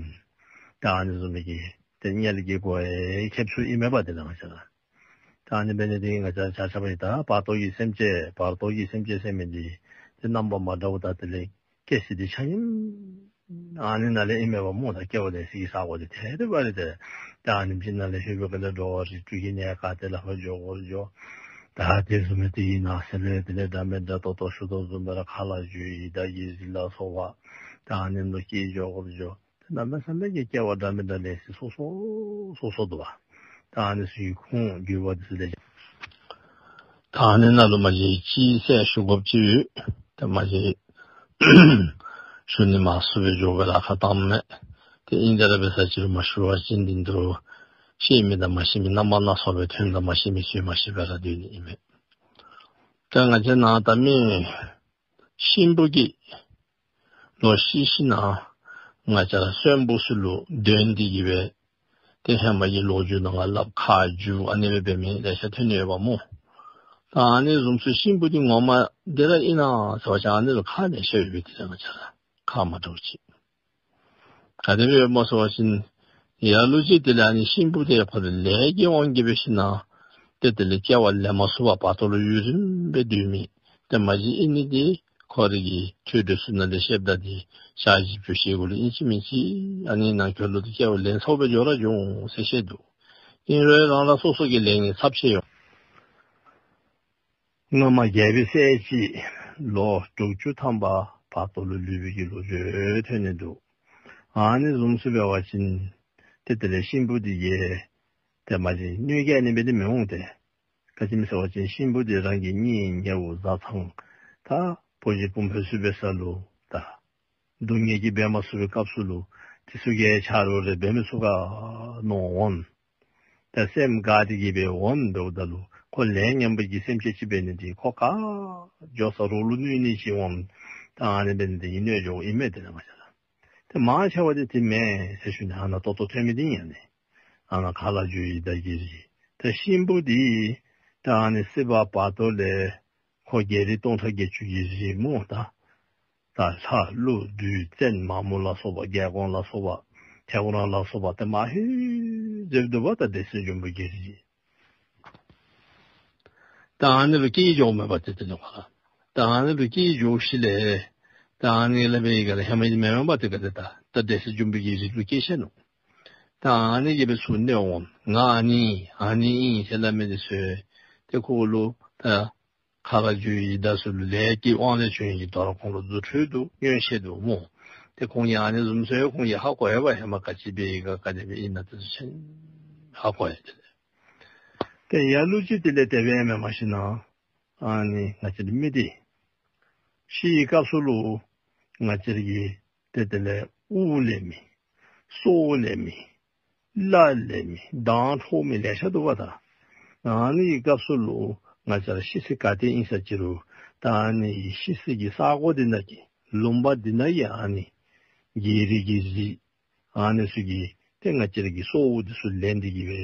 ད་ཨ་ནི་བཟུམ་མའི་གི་ཏེ་དམྱལ་གྱི་སྒོ་ཡང་ཁེབས་ཚུགསཔ་ཨིན་མས་པ། དེ་ལས་ང་བཅས་ར་ད་ཨ་ནི་འབད་ནི་དེ་གིས་ང་བཅས་ཆ་ཁྱབ་ཡང་ད་བར་དོ་གི་སེམས་ཅན་བར་དོ་གི་སེམས་ཅན་ཟེར་མི་འདི་ཏེ་རྣམ་པ་མ་འདྲཝ་དང་དེ་ལས་སྐྱེ་སྲིད་དེ་ཆ་མཉམ་ཨ་ནི་ནང་ལས་ཨིན་མས་པ་སྨོ། ད་སྐྱེ་བ་ལེན་སའི་གི་ས་གོ་དེ་ཏེ་དེ་སྦེ་ར་ཏེ་ད་ཨ་ནེམ་ཅིག་ནང་ལས་ལྷོད་པའི་སྒང་ལས་འགྲོ་བ་རིགས་དྲུག་གི་གནས་ག་ཏེ་ལུ་ཕར་འགྱོ་དགོཔ་འགྱོ། ད་དེ་བཟུམ་མའི་དེ་གི་ནང་གསེས་ལས་དེ་ལས་འདྲ་མི་འདྲ་ད་ལྟོ་ཞུ་དོ་བཟུམ་སྦེ་ར་མཁའ་ལ་རྒྱུ་བའི་ཡི་དྭགས་ཀྱི་རིགས་ལ་སོགས་པ་ད་ཨ་ནི་ལུ་སྐྱེ་འགྱོ་དགོཔ་འགྱོ། ཏེ་གནམ་མེད་ས་མེད་ཀྱི་སྐྱེ་བ་འདྲ་མི་འདྲ་ལེན་སའི་སོ་སོ་སོ་སོ་འདུག་པ། ད་ཨ་ནི་ཚུ་གི་ཁུངས་བརྒྱུད་པ་དེ་ཚུ་ལས་ད་ཨ་ནི་ནང་ལུ་མ་གཞི་ཅིག་གསལ་ཞུ་དགོཔ་ཅིག་ཡོད། ཏེ་མ་གཞི་ཞུ་ནི་མང་སུ་སྦེ་འགྱོ་བའི་ལཱ་ཁག་བཏངམ་མས། ཏེ་ཨིན་ཏེ་ར་འབད་ས་ཅི་རུང་མ་ཞུ་བ་ཅིན་འདི་ཚུ་ཤེས་མི་དང་མ་ཤེས་མི་རྣམ་པ་སྣ་ཚོགས་སྦེ་ཐོནམ་ད་མ་ཤེས་མི་ཚུ་མ་ཤེས་པར་ར་སྡོད་ནི་ཨིན་མས། ད་ང་བཅས་ནང་ད་མི་གཤིན་པོ་གི་ལོག་ཤི་ཞིནམ་ལས་ང་བཅས་ར་གསོན་པོ་ཚུ་ལུ་འདོན་ཏེ་གི་སྦེ་ཏེ་ཧེ་མ་གི་ལོ་རྒྱུས་ནང་ལུ་སླབ་ཁ་བསྒྱུར་ཨ་ནི་སྦེ་འབད་མི་ལེ་ཤ་ཐོན་ནི་ཡོདཔ་སྨོ། ད་ཨ་ནི་བཟུམ་ཚུ་གཤིན་པོ་འདི་ངོ་མ་འདི་ར་ཨིན་ན་ཟེར་བ་ཅིན་ཨ་ནི་ལུ་ཁག་ལེ་ཤ་ཡོད་པས། དེ་ལས་ང་བཅས་ར་ཁག་མ་འདྲཝ་ཅིག་ག་དེ་སྦེ་ཡོདཔ་སྨོ་ཟེར་བ་ཅིན་ལ་ལུ་ཅིག་དེ་ལས་ཨ་ནི་གཤིན་པོ་དེ་ཁོ་རའི་ལས་ཀྱི་དབང་གིས་འབད་ཞིནམ་ལས་ཏེ་དེ་ལས་སྐྱེ་བ་ལེན་མ་ཚུགས་པར་བར་དོ་ལུ་ཡུན་རིངམོ་སྦེ་སྡོད་མི་ཏེ་མ་གཞི་ཨིན་ནི་འདི་ཁོ་རའི་གི་ཆོས་འབྲེལ་ཚུ་ནང་ལས་བཤདཔ་ད་འདི་ཞག་བཞི་བཅུ་ཞེ་དགུ་ལུ་ཨིན་ཅི་མིན་ཅི་ཨ་ནི་ནང་འཁོད་ལུ་ཏེ་སྐྱེ་བ་ལེན་ཚུགསཔ་སྦེ་འགྱོ་ར་འགྱོ་འོང་ཟེར་བཤད་འདུག། ཨིན་རུང་རང་རང་སོ་སོ་གི་ལས་ངན་ཚབས་ཆེ་ཡོད། སྔ་མ་རྒྱལ་པོའི་སྲས་ཅིག་ལོ་དྲུག་ཅུ་ཐམ་པ་བར་དོ་ལུ་ལུས་པའི་གི་ལོ་རྒྱུས་ཐོན་ནི་འདུག། ཨ་ནི་བཟུམ་ཚུ་འབད་བ་ཅིན་ཏེ་དེ་ལས་གཤིན་པོ་འདི་གིས་ཏེ་མ་གཞི་གནོད་བསྐྱལ་ནི་སྦེ་འདི་མི་འོང་སྟེ། ག་ཅི་སྨོ་ཟེར་བ་ཅིན་གཤིན་པོ་འདི་རང་གི་གཉེན་ཉེཝ་བཟའ་ཚང་ད་བུ་གཞི་བུམོ་ཚུ་འབད་ས་ལུ་ད་སྡུག་བསྔལ་གྱིས་འབད་མ་ཚུགས་པའི་སྐབས་སུ་ལུ་དེ་ཚུ་གིས་ཆ་རོགས་རེ་འབད་མི་ཚུགས་ག་མནོ་འོང་། ད་སེམས་དགའ་སྟེ་གི་སྦེ་འོང་འབདཝ་ད་ལུ་ཁོ་ལས་ངན་པ་གི་སེམས་ཅན་ཅིག་འབད་ནི་འདི་ཁོ་ག་འགྱོ་ས་རོགས་ལུ་གནོད་ནི་ཅིག་འོང་། ད་ཨ་ནི་འབད་ནི་འདི་གིས་གནོད་འགྱོཝ་ཨིན་མས། དེ་ལས་ང་བཅས་ར་ཏེ་མང་ཆེ་བ་འདི་དེ་མེན་ཟེར་ཞུ་ནི། ཨ་ནཱ་ཏོག་ཏོ་ཐོན་མི་འདི་ཨ་ནི་ཨ་ནཱ་མཁའ་ལ་རྒྱུ་བའི་ཡི་དྭགས་ཀྱི་རིགས། ད་གཤིན་པོ་འདི་ད་ཨ་ནི་སྲིད་པ་བར་དོ་ལས་ཁོ་བགེགས་རིགས་སྟོང་ཕྲག་བརྒྱད་ཅུ་གི་རིགས་སྨོ། ད་ད་ལྷ་ཀླུ་བདུད་བཙན་མ་མོ་ལ་སོགས་པ་རྒྱལ་འགོང་ལ་སོགས་པ་ཐེའུ་རང་ལ་སོགས་པ་ཏེ་མང་ཧེ་ཟེར་འདུག་པ། ད་འདྲེ་སྲིན་འབྱུང་པོ་གི་རིགས། ད་ཨ་ནི་ལུ་སྐྱེ་འགྱོཝ་མས་པ། ཏེ་དེ་ལས་ཁོ་ར་ད་ཨ་ནི་ལུ་སྐྱེ་འགྱོ་ཞིནམ་ལས་ད་ཨ་ནི་ལས་འབད་ཡི་ག་ལས་ཧེ་མ་ཨིན་མེན་མེན་པ། ཏེ་ག་ཏེ་ད་ད་འདྲེ་སྲིན་འབྱུང་པོ་གི་རིགས་ལུ་སྐྱེ་ཤེས་ནུག། ད་ཨ་ནི་གིས་སྦེ་ཚུར་གནོད་འོང་། ང་ཨ་ནི་ཨ་ནི་ཨིན་ཟེར་སླབ་མི་འདི་ཚུ་ཏེ་ཁོ་ལུ་ད་མཁའ་ལ་རྒྱུ་བའི་ཡི་དྭགས་ཚུ་ལུ་ལས་ཀྱི་དབང་ལས་བྱུང་ཡི་གི་དོ་རུང་ཁོང་ལུ་རྫུ་འཕྲུལ་འདུག། མངོན་ཤེས་འདུག་སྨོ། ཏེ་ཁོང་གིས་ཨ་ནི་བཟུམ་ཚུ་ཁོང་གིས་ཧ་གོ་ཡི་པ། ཧེ་མ་ག་ཅི་འབད་ཡི་ག་ག་དེ་སྦེ་ཨིན་ན་ཏེ་ཚུ་ཆ་མཉམ་ཧ་གོ་ཡི། དེ་ལས་ཏེ་ལ་ལུ་ཅིག་དེ་ལས་དེ་སྦེ་མེན་མ་ཤེས་ན་ཨ་ནི་ང་བཅས་ར་མི་འདི་ཤི་བའི་སྐབས་སུ་ལུ་ང་བཅས་ར་གི་ཏེ་དེ་ལས་དབུགས་ལེན་མི་སྲོག་ལེན་མི་བླ་ལེན་མི་མདངས་འཕྲོག་མི་ལེ་ཤ་འདུག་པ། ད་ཨ་ནི་གི་སྐབས་སུ་ལུ་ང་བཅས་ར་ཤི་ས་ག་ཏེ་ཨིན་ས་ཅི་རུང་ད་ཨ་ནི་ཤི་ས་གི་ས་གོ་འདི་ནང་གི་ལུང་པ་འདི་ནང་གི་ཨ་ནི་བགེགས་རིགས་ཀྱི་རིགས་ཨ་ནི་ཚུ་གིས་ཏེ་ང་བཅས་ར་གི་སྲོག་འདི་ཚུ་ལེན་ཏེ་གི་སྦེ་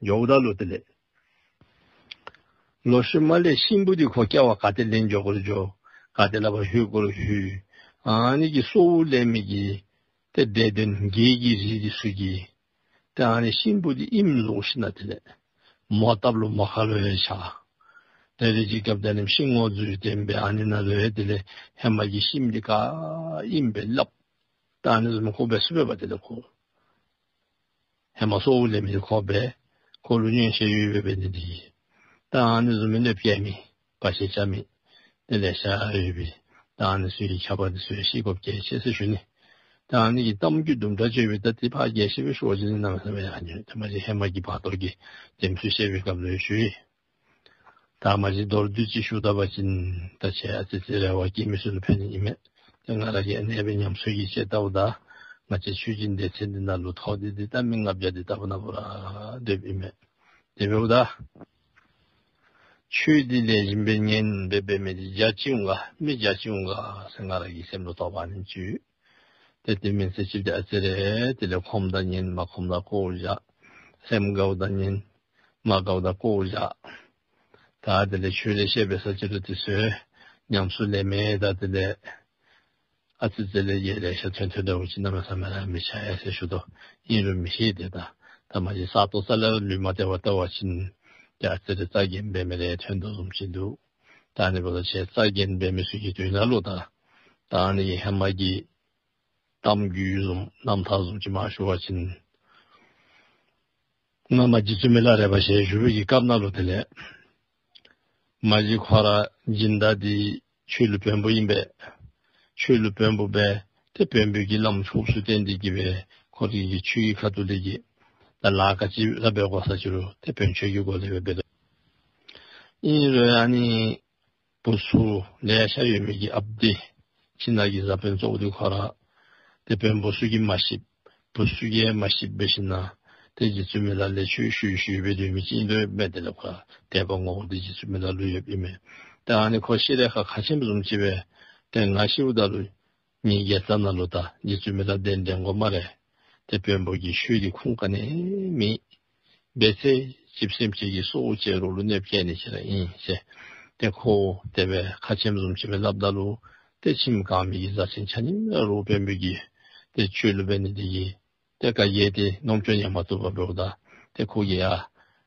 འགྱོཝ་ད་ལུ་དེ་ལས་ལོག་ཤུལ་མ་ལས་གཤིན་པོ་འདི་ཁོ་སྐྱེ་བ་ག་ཏེ་ལེན་འགྱོ་དགོ་རུང་འགྱོ། ག་ཏེ་ལས་ཕར་ལྷོད་དགོ་རུང་ལྷོད། ཨ་ནི་གི་སྲོག་ལེན་མི་གི་ཏེ་འདྲེ་གདོན་བགེགས་ཀྱི་རིགས་འདི་ཚུ་གིས་ཏེ་ཨ་ནི་གཤིན་པོ་འདི་ཨིནམ་བཟུམ་ཅིག་ནང་དེ་ལས་མོ་བཏབ་ལོ་མོ་ཁ་ལུ་ཡང་ཆགས། དེ་ལས་ཅིག་སྐབས་དེ་ནི་ཤིང་ངོ་རྫུས་ཏེ་འབད་ཨ་ནི་ནང་ལུ་ཡང་དེ་ལས་ཧེ་མ་གི་གཤིན་འདི་ག་ཨིནམ་སྦེ་སླབ། ད་ཨ་ནི་བཟུམ་ཁོ་འབད་ཚུགས་པས་པ། དེ་ལས་ཁོ་ཧེ་མ་སྲོག་ལེན་མི་ཁོ་འབད་ཁོ་ལུ་མངོན་ཤེས་ཡོད་པའི་འབད་ནི་འདི་གིས། ད་ཨ་ནི་བཟུམ་མའི་གནོདཔ་བཀལ་མི་བར་ཆད་རྐྱབ་མི་དེ་ལེ་ཤ་ཡོད་པས། ད་ཨ་ནི་ཚུ་གི་ཁྱབ་པ་འདི་ཚུ་ཡང་ཤེས་དགོཔ་གལ་ཆེ་ཟེར་ཞུ་ནི། ད་ཨ་ནི་གི་གཏམ་རྒྱུད་དུམ་གྲ་བརྗོད་པའི་ད་དེ་ཕར་རྒྱས་ཤེས་པའི་ཤོག་ཅིག་ནི་གནམ་མེད་ས་མེད་ཡང་ཉོན། ད་མ་གཞི་ཧེ་མ་གི་བར་དོ་གི་དེམ་ཚུ་བཤད་པའི་སྐབས་ལུ་ཡང་ཞུ་ཡི། ད་མ་གཞི་མདོར་བསྡུས་ཅིག་ཞུ་ད་པ་ཅིན་ད་ཁྱེད་ཨ་ཙི་ཙི་རེ་བ་བསྐྱེད་མི་ཚུ་ལུ་ཕན་ནི་ཨིན་མས། ཏེ་ང་ར་གིས་ཨ་ནེ་སྦེ་ཉམས་སུ་གི་ཅིག་བལྟཝ་ད་ང་བཅས་ཆོས་སྦྱིན་སྡེ་ཚན་འདི་ནང་ལུ་ཐོབ་སྟེ་འདི་ད་མི་ལྔ་བརྒྱ་འདི་ལྟ་བུ་ན་བུ་ར་སྡོདཔ་ཨིན་མས། དེ་འབདཝ་ད་ཆོས་འདི་ལེགས་ཤོམ་སྦེ་ཉན་སྦེ་འབད་མི་འདི་བརྒྱ་ཅིག་འོང་ག་མི་བརྒྱ་ཅིག་འོང་ག་ཟེར་ང་ར་གི་སེམས་ལུ་དོགས་པ་ཨ་ནེམ་ཅིག་ཡོད། ཏེ་དེ་མེན་ཟེར་ཅིག་ཏེ་ཨ་ཙི་རེ་དེ་ལས་ཁོམ་ད་ཉན་མ་ཁོམ་ད་བཀོ་བཞག། སེམས་དགའཝ་ད་ཉན་མ་དགའཝ་ད་བཀོ་བཞག། ད་དེ་ལས་ཆོས་ལེ་ཤ་འབད་ས་ཅིག་རུང་དེ་ཚུ་ཉམས་སུ་ལེན་མི་ད་དེ་ལས་ཨ་ཙི་ཙི་ལས་ཡང་ལེ་ཤ་ཐོན་ཐོན་ད་འོང་ཅིག་གནམ་མེད་ས་མེད་ར་མི་ཆ་ཡ་ཟེར་ཞུ་དོ། ཨིན་རུང་མི་ཤེས་ཏེ་ད་ད་མ་གཞི་ས་སྟོང་རྩ་ལས་ལུས་མ་བདེ་བར་བལྟ་བ་ཅིན་ཏེ་ཨ་ཙི་རེ་རྩ་འགེངས་འབད་མི་རེ་ཐོན་དོ་བཟུམ་ཅིག་འདུག། ད་ཨ་ནི་འབདཝ་ད་ཁྱེད་རྩ་འགེངས་འབད་མི་ཚུ་གི་དོན་ལུ་ད་ད་ཨ་ནི་ཧེ་མ་གི་གཏམ་རྒྱུད་བཟུམ་རྣམ་ཐར་བཟུམ་ཅིག་མར་ཞུ་བ་ཅིན་སྔ་མ་རྗེ་བཙུན་མི་ལ་རས་པ་ཞལ་བཞུགས་པའི་གི་སྐབས་ནང་ལུ་དེ་ལས་མ་གཞི་ཁོ་ར་སྦྱིན་བདག་འདི་ཆོས་ལུགས་བོན་པོ་ཨིན་པས། ཆོས་ལུགས་བོན་པོ་འབད་ཏེ་བོན་པོའི་གི་བླམ་ཆོསཔ་ཚུ་བསྟེན་ཏེ་གི་སྦེ་ཁོ་རའི་གི་ཆོས་ཀྱི་ཁ་ཐུག་ལས་ཀྱི་ད་ལཱ་ག་ཅི་ར་འབད་དགོ་ས་ཅིག་རུང་ཏེ་བོན་ཆོས་ཀྱི་སྒོ་ལས་སྦེ་འབད་དོ། ཨིན་རུང་ཨ་ནི་བུ་ཚུ་ལེ་ཤ་ཡོད་མི་གི་ཨཔ་འདི་ཁྱིམ་ནང་གི་བཟའ་དཔོན་གཙོ་བོ་འདི་ཁོ་ར་ཏེ་བོན་པོ་ཚུ་གིས་མ་ཤེསཔ་བུ་ཚུ་གིས་མ་ཤེསཔ་འབད་ཞིན་ན་ཏེ་རྗེ་བཙུན་མི་ལ་ལས་ཆོས་ཞུ་ཞུ་སྦེ་སྡོད་མི་ཅིག་ཨིན་དོ་མས། དེ་ལས་ཁོ་ར་དད་པ་ངོ་བོ་འདི་རྗེ་བཙུན་མི་ལ་ལུ་ཡོདཔ་ཨིན་མས། ཏེ་ཨ་ནི་ཁོ་ཤི་རན་ཁར་ཁ་ཆེམས་བཟུམ་ཅིག་སྦེ་ཏེ་ང་ཤིཝ་ད་ལུ་ངེའི་དགེ་རྩ་ནང་ལུ་ད་རྗེ་བཙུན་མི་ལ་གདན་འདྲེན་དགོ་སྨ་རེ། ཏེ་བོན་པོ་གི་ཆོས་འདི་ཁུངས་ག་ནི་མེད། འབད་ཚད་ཅིག་སེམས་ཅན་གྱི་སྲོག་བཅད་རོགས་ལུ་གནོདཔ་བཀལ་ནི་ཅིག་ར་ཨིན་ཟེར། ཏེ་ཁོ་དེ་སྦེ་ཁ་ཆེམས་བཟུམ་ཅིག་སྦེ་སླབ་ད་ལུ་ཏེ་ཁྱིམ་གང་མི་གི་བཟའ་ཚང་ཆ་མཉམ་ར་རོགས་བོན་པོ་གི་ཏེ་ཆོས་ལུགས་འབད་ནི་འདི་གིས་ཏེ་ག་གིས་ཏེ་རྣམ་ཅོ་ཉན་མ་བཏུབ་པར་འབདཝ་ད་ཏེ་ཁོ་གིས་ཡ་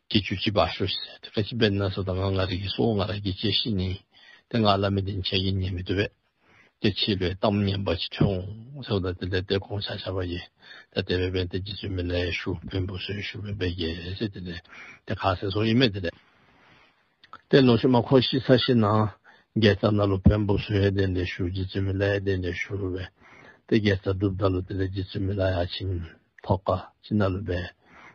གྱི་ཅུང་ཅིག་འབག་ཤོག་ཟེར། ཏེ་ག་ཅི་འབད་ན་ཟེརཝ་ད་ང་ང་རའི་གི་སྲོག་ང་ར་གིས་བཅད་ཤི་ནི། ཏེ་ང་སླབ་མི་འདི་ཁྱེད་ཀྱིས་ཉན་མི་བཏུབ་པས། ཏེ་ཁྱེད་ལུ་གཏམ་ངན་པ་ཅིག་ཐོན་འོང་ཟེརཝ་ད་དེ་ལས་ཏེ་ཁོང་ཆ་ཁྱབ་ཀྱིས་ཏེ་དེ་སྦེ་འབད་ཏེ་རྗེ་བཙུན་མི་ལ་ཡང་ཞུ་བོན་པོ་ཚུ་ཡང་ཞུ་སྦེ་འབད་གེ་ཟེར་དེ་ལས་ཏེ་ཁ་གསལ་སོང་ཡི་མས། དེ་ལས་ཏེ་ལོག་ཤུལ་མ་ཁོ་ཤི་ཚར་ཞིན་ན་དགེ་རྩ་ནང་ལུ་བོན་པོ་ཚུ་ཡང་གདན་འདྲེན་ཞུ་རྗེ་བཙུན་མི་ལ་ཡང་གདན་འདྲེན་ཞུ་སྦེ་ཏེ་དགེ་རྩ་སྒྲུབ་ད་ལུ་དེ་ལས་རྗེ་བཙུན་མི་ལ་ཡང་ཁྱིམ་ཐོག་ཁ་ཅིག་ནང་ལུ་སྦེ་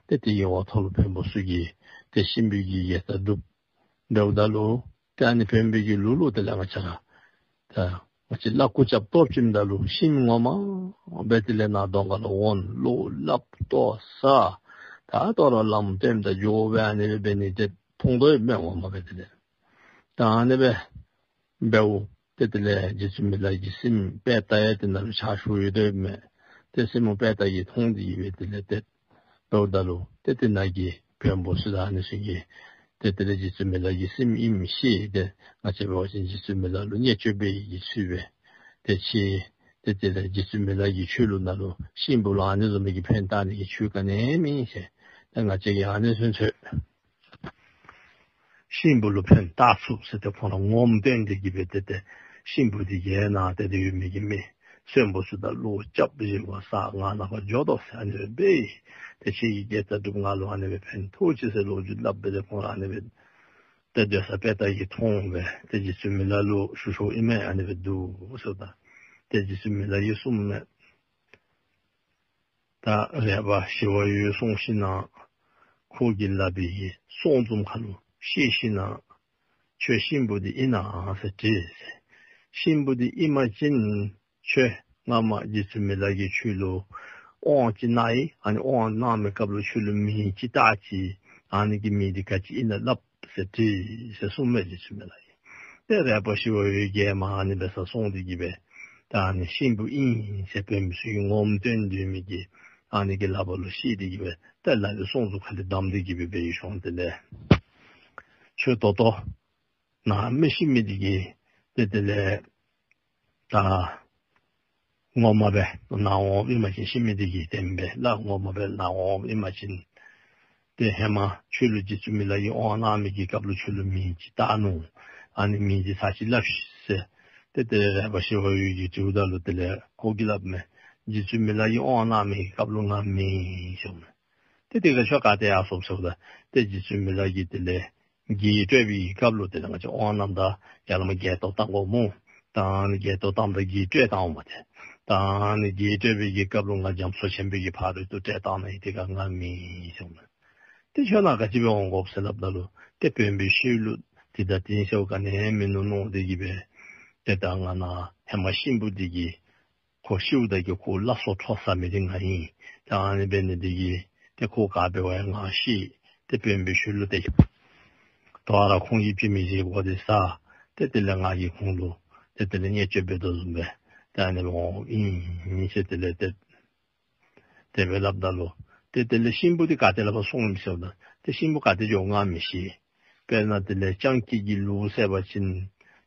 ཏེ་དེ་གི་འོག་ཐོག་ལུ་བོན་པོ་ཚུ་གིས་ཏེ་གཤིན་པོའི་གི་དགེ་རྩ་སྒྲུབ་འབདཝ་ད་ལུ་ཏེ་ཨ་ནི་བོན་པོའི་གི་ལུགས་ལུ་དེ་ལས་ང་བཅས་ར་ད་ང་བཅས་ལ་སྐུ་རྐྱབ་གཏོར་བཅིངམ་ད་ལུ་གཤིན་ངོ་མ་སྦེ་དེ་ལས་ནཱ་གདོང་ཁ་ལུ་འོང་ལོག་སླབ་ལྟོ་ཟ། ད་ལྟོ་ར་ལམ་སྟོནམ་ད་འགྱོ་སྦེ་ཨ་ནི་སྦེ་འབད་ནི་ཏེ་མཐོང་དོ་ཡོདཔ་མས་ངོ་མ་སྦེ་དེ་ལས། ད་ཨ་ནི་སྦེ་འབདཝ་ཏེ་དེ་ལས་རྗེ་བཙུན་མི་ལ་གི་སྲིངམོ་དཔལ་རྟ་ཡང་དེ་ནང་ལུ་ཕྱག་ཞུ་ཡོད་དོ་ཡོདཔ་མས། ཏེ་སྲིངམོ་དཔལ་རྟ་གིས་མཐོང་སྟེ་གི་སྦེ་དེ་ལས་ཏེ་འབདཝ་ད་ལུ་ཏེ་དེ་ནང་གི་བོན་པོ་ཚུ་དང་ཨ་ནི་ཚུ་གིས་ཏེ་དེ་ལས་རྗེ་བཙུན་མི་ལ་གི་སྲིངམོ་ཨིནམ་ཤེས་ཏེ་ང་བཅས་འབད་བ་ཅིན་རྗེ་བཙུན་མི་ལ་ལུ་བརྙས་བཅོས་འབད་ནི་གི་ཚུལ་སྦེ་ཏེ་ཁྱེད་ཏེ་དེ་ལས་རྗེ་བཙུན་མི་ལ་གི་ཆོས་ལུགས་ནང་ལུ་གཤིན་པོ་ལུ་ཨ་ནི་བཟུམ་མའི་གི་ཕན་བཏགས་ནི་གི་ཆོས་ག་ནི་མེད་ཟེར། ཏེ་ང་བཅས་ཀྱིས་ཨ་ནི་ཚུ་ཚུ་གཤིན་པོ་ལུ་ཕན་བཏགས་ཚུགས་ཟེར་ཏེ་ཁོང་ར་ངོམ་སྟོན་ཏེ་གི་སྦེ་ཏེ་ཏེ་གཤིན་པོ་འདི་གི་ནང་ཏེ་ཏེ་ཡོད་མི་གི་མི་གསོན་པོ་ཚུ་དང་བློ་རྐྱབ་སྦེ་བཞེས་པ་ས་ང་ནཱ་ཁར་འགྱོ་དོ་ཟེར་ཨ་ནི་སྦེ་འབད་ཡི། ཏེ་ཁྱེད་ཀྱི་དགེ་རྩ་སྒྲུབ་ང་ལུ་ཨ་ནི་སྦེ་ཕན་ཐོགས་ཅི་ཟེར་ལོ་རྒྱུས་སླབ་སྦེ་ཏེ་ཁོང་ར་ཨ་ནི་སྦེ་ཏེ་སྡོད་ས་དཔལ་རྟ་གིས་མཐོང་སྦེ་ཏེ་རྗེ་བཙུན་མི་ལ་ལུ་ཞུ་ཞུཝ་ཨིན་མས། ཨ་ནི་སྦེ་འདུག་ཟེརཝ་ད་ཏེ་རྗེ་བཙུན་མི་ལ་གིས་གསུངམ་མས། ད་རས་པ་ཞི་བ་འོད་སོང་ཞིན་ན་ཁོ་གིས་སླབ་པའི་གི་སྲོག་འཛུམ་ཁ་ལུ་ཤེས་ཞིན་ན་ཁྱོད་གཤིན་པོ་འདི་ཨིན་ན་ཟེར་དྲིས་ཟེར། གཤིན་པོ་འདི་ཨིན་པ་ཅིན་ཁྱོད་སྔ་མ་རྗེ་བཙུན་མི་ལ་གིས་ཁྱོད་ལུ་དབང་ཅིག་གནང་ཡི། ཨ་ནི་དབང་གནང་མི་སྐབས་ལུ་ཁྱོད་ལུ་མིང་ཅིག་བཏགས་ཅི། ཨ་ནི་གི་མིང་འདི་ག་ཅི་ཨིན་ན་སླབ་ཟེར་དྲིས་ཟེར་གསུངམ་མས་རྗེ་བཙུན་མི་ལ་གིས། ཏེ་རས་པ་ཞི་བ་འོད་རྒྱལ་མ་ཨ་ནི་སྦེ་ས་སོང་སྟེ་གི་སྦེ་ད་ཨ་ནི་གཤིན་པོ་ཨིན་ཟེར་བོན་པོ་ཚུ་གིས་ངོམ་སྟོན་སྡོད་མི་གི་ཨ་ནི་གི་ལག་པ་ལུ་ཤེས་ཏེ་གི་སྦེ་ཏེ་ལ་ལུ་སྲོག་འཛུམ་ཁ་ལས་བསྡམས་ཏེ་གི་སྦེ་འབད་ཡི་ཤོང་། དེ་ལས་ཁྱོད་ད་ལྟོ་ནཱ་མི་ཤི་མི་འདི་གིས་ཏེ་དེ་ལས་ ད་ངོ་མ་སྦེ་ནཱ་འོངམ་ཨིན་པ་ཅིན་ཤི་མི་འདི་གིས་བདེན་པས་ལགས། ངོ་མ་སྦེ་ནཱ་འོངམ་ཨིན་པ་ཅིན་ཏེ་ཧེ་མ་ཁྱོད་ལུ་རྗེ་བཙུན་མི་ལ་གིས་དབང་གནང་མི་གི་སྐབས་ལུ་ཁྱོད་ལུ་མིང་ཅིག་བཏགས་ནུག། ཨ་ནི་མིང་འདི་ཚར་ཅིག་སླབ་ཤིག་ཟེར། ཏེ་དེ་ལས་རས་པ་ཞི་བ་འོད་ཀྱིས་དྲིཝ་ད་ལུ་དེ་ལས་ཁོ་གིས་སླབ་མས། རྗེ་བཙུན་མི་ལ་གིས་དབང་གནང་མི་གི་སྐབས་ལུ་ང་མེད་ཟེར་མས། ཏེ་དེ་སྐབས་ཁྱོད་ག་ཏེ་ཡར་སོང་ཟེརཝ་ད་ཏེ་རྗེ་བཙུན་མི་ལ་གིས་དེ་ལས་བགེགས་བསྐྲད་པའི་སྐབས་ལུ་དེ་ལས་ང་བཅས་དབང་གནངམ་ད་ཡར་ལས་མར་བགེགས་གཏོར་བཏང་དགོ་སྨོ། ད་ཨ་ནི་བགེགས་གཏོར་བཏངམ་ད་བགེགས་བསྐྲད་བཏང་འོང་མས་ཏེ། ད་ཨ་ནི་བགེགས་བསྐྲད་པའི་གི་སྐབས་ལུ་ང་རྒྱ་མཚོ་ཆེན་པོའི་གི་ཕ་རོལ་ཏུ་བསྐྲད་བཏང་ནི་ཨིན། དེ་སྐབས་ང་མེད་ཟེར་མས། ཏེ་ཁྱོད་ནཱ་ག་ཅི་སྦེ་འོང་དགོཔ་ཟེར་སླབ་ད་ལུ་ཏེ་དཔོན་པོའི་ཤུལ་ལུ་དེ་དང་དེ་ཟེརཝ་ག་ནི་མིན་ནུག་མནོ་སྟེ་གི་སྦེ་ཏེ་ད་ང་ནཱ་ཧེ་མ་གཤིན་པོ་འདི་གིས་ཁོ་ཤིཝ་ད་གི་ཁོ་བླ་སྲོག་འཕྲོག་ཟ་མི་འདི་ང་ཨིན། ད་ཨ་ནི་འབད་ནི་འདི་གིས་ཏེ་ཁོ་ག་འབད་བ་ཡང་ང་ཤེས། ཏེ་དཔོན་པོའི་ཤུལ་ལུ་ཏེ་དོ་རུང་ཁོང་གིས་བྱིན་མི་བཞེས་གོ་དེ་ཟ། ཏེ་དེ་ལས་ང་གིས་ཁོང་ལུ་ཏེ་དེ་ལས་བརྙས་བཅོས་འབད་དོ་བཟུམ་སྦེ་ད་ཨ་ནི་འོང་ཨིན་ཨིན་ཟེར་དེ་ལས་ཏེ་དེ་སྦེ་སླབ་ད་ལུ་ཏེ་དེ་ལས་གཤིན་པོ་འདི་ག་ཏེ་ལས་ཕར་སོང་ཡི་ཟེརཝ་ད་ཏེ་གཤིན་པོ་ག་ཏེ་འགྱོ་ང་མི་ཤེས། དཔེར་ན་དེ་ལས་སྤྱང་ཀི་གི་ལུག་བསད་པ་ཅིན་